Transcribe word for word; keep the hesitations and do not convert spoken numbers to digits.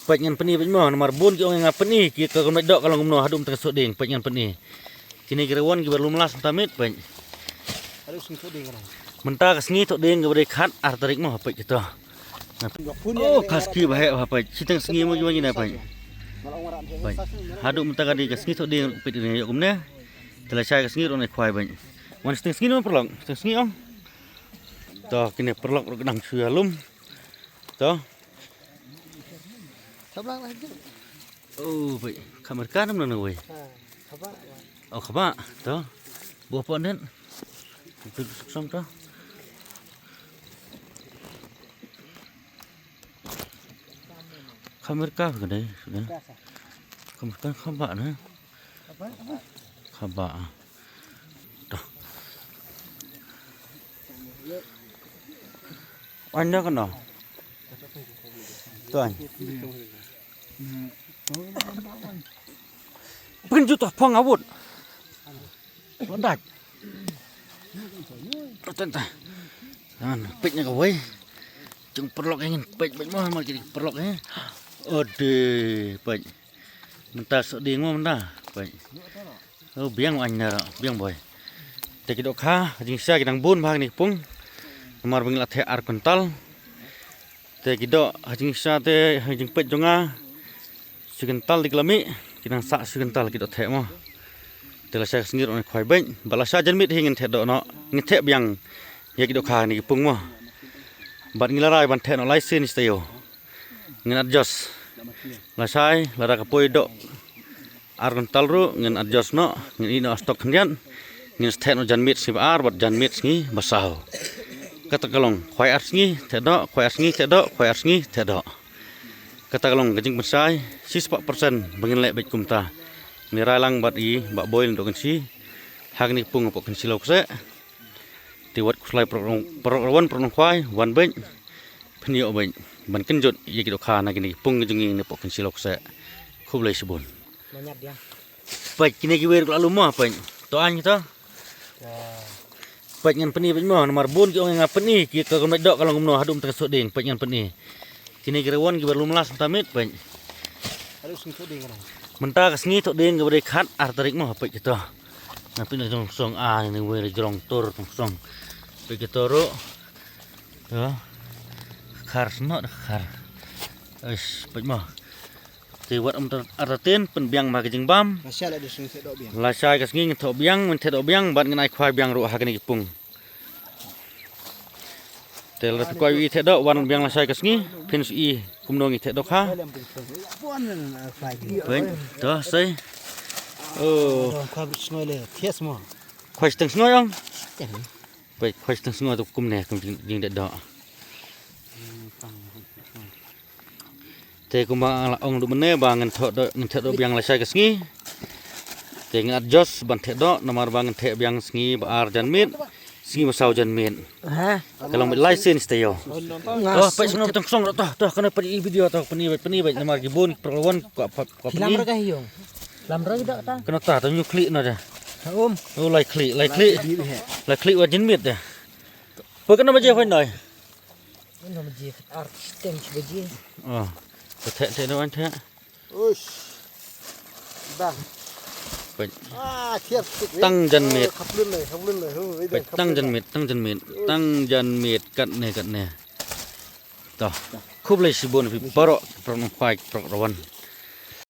Peit ngan pyni peit mo, namar bun ki ong ïa nga pyni, ki ka kumno doh ka long kumno, haduh mynta ka shu ding, peit ngan pyni. Kine ki rawon kiba lum las mynta miet, peit. Haduh sngi shu ding ka long. Mynta ka sngi shu ding kaba dei khat ar tarik mo, peit kito. Oh, ka sngi ba heh ba peit. Shiteng sngi mo kiba ngi na peit. Peit. Haduh mynta ka dei ka sngi shu ding, peit, ïoh kumne. Te lashai ka sngi ruh nai khwai, peit. Wan shiteng sngi mo paralok, shiteng sngi ong. To kine paralok ruh ka dang shu ïalum. To. Sablang lah tu. Oh, peit. Kamera ka nam na wei. Ha, kaba. Oh, kaba. To. Buh pon den. Tu song to. Kamera ka dei, sudah. Kamera ka kaba na. Kaba. Dah. Wan dah kena. Tuan. Penjuta pengawut. Wan dah. Tuan, tuan. Tuan, peit ïa kawei. Jong paralok ngin peit, peit mo, ma ki paralok eh. Ode, peit. Mynta shu ding mo mynta. Peit. Oh, biang wan na, biang boi. Te ki dohkha, ha jingshisha ki dang bun bha kine ki pung. Namar ba ngi la theh ar kwintal. Te ki doh, ha jingshisha te, ha jingpeit jong nga. Shi kwintal dei ki la mih, ki dang sah shi kwintal ki doh theh mo. Te lashai ka sngi ruh nai khwai, peit. Bad lashai janmiet hi ngin theh doh noh, ngin theh biang. Ïa ki dohkha kine ki pung mo. Bad ngi la rai ban theh noh lai sien shi taïew. Ngin adjust. Lashai, lada ka poi doh ar kwintal ruh, ngin adjust noh, ngin ïeh noh stock khyndiat, ngin theh noh janmiet sngi ba ar, bad janmiet sngi ba saw. Kata ka long, khwai ar sngi, theh doh, khwai ar sngi, theh doh, khwai ar sngi, theh doh. Kata ka long ka jingpynshai, shispah percent, ba ngin leh beit kumta. Ngi rai lang bad i, Bah Boi Lyngdoh Kynshi, ha kine ki pung hapoh Kynshi Lawkseh. Te wat khuslai paralok, paralok rawon paralok nongkhwai, wan beit, phin ïoh beit, ban kynjut ïa ki dohkha na kine ki pung jong ngi napoh Kynshi Lawkseh. Khublei shibun. Peit kine kiwei ruh ki la lum mo, peit. To aiñ to. Peit ngan pyni peit mo, namar bun ki ong ïa nga pyni, ki ka kumno doh ka long kumno, haduh mynta ka shu ding, peit ngan pyni. Kine ki rawon kiba lum las mynta miet, peit. Haduh sngi shu ding ka long. Mynta ka sngi shu ding kaba dei khat ar tarik mo, peit kito. Nga pyni la jrong song a, ne wei la jrong tur song song. Peit kito ruh. To. Khar snoh da khar. Ais, peit mo. Te wat ym artatien pynbiang ma ka jingbam. Lashai la dei sngi theh doh biang. Lashai ka sngi ngin theh biang, ngin theh doh biang, bad ngin ai khwai biang ruh ha kine ki pung. Te lada phi kwah ïohi theh doh, wan biang lashai ka sngi, phin shu i kumno ngi theh doh ha. Peit, to sei. Oh. Khwai shiteng sngi ong. Peit, khwai shiteng sngi to kumne, kum jing, jingdeh doh. Te kumba nga la ong duh mynne ba ngin theh doh, ngin theh doh biang lashai ka sngi. Te ngin adjust ban theh doh, namar ba ngin theh biang sngi ba ar janmiet, sngi ba saw janmiet. Ha? Ka long beit lai sien shi taïew. To, peit sngewbha tang song to, to, kane peit i video to, pyni beit, pyni beit, namar ki bun, paralok rawon, kwah, kwah, kwah pyni. Lam ra ka hiong. Lam ra ka doh ta. Kane ta, to nyu khlieh na da. Ha, um. Oh, lai khlieh, lai khlieh. Lai khlieh wa janmiet da. Poi katno baje phai nai. Katno baje? Ar shiteng shi baje. Oh. Ka theh theh no an theh. Uish. Bang. Peit. Ah, thiar tik. Tang janmiet. Khaplun le, khaplun le. Hu, peit tang janmiet, tang janmiet. Tang janmiet katne katne. To. Khublei shibun phi baroh, paralok nongkhwai, paralok rawon.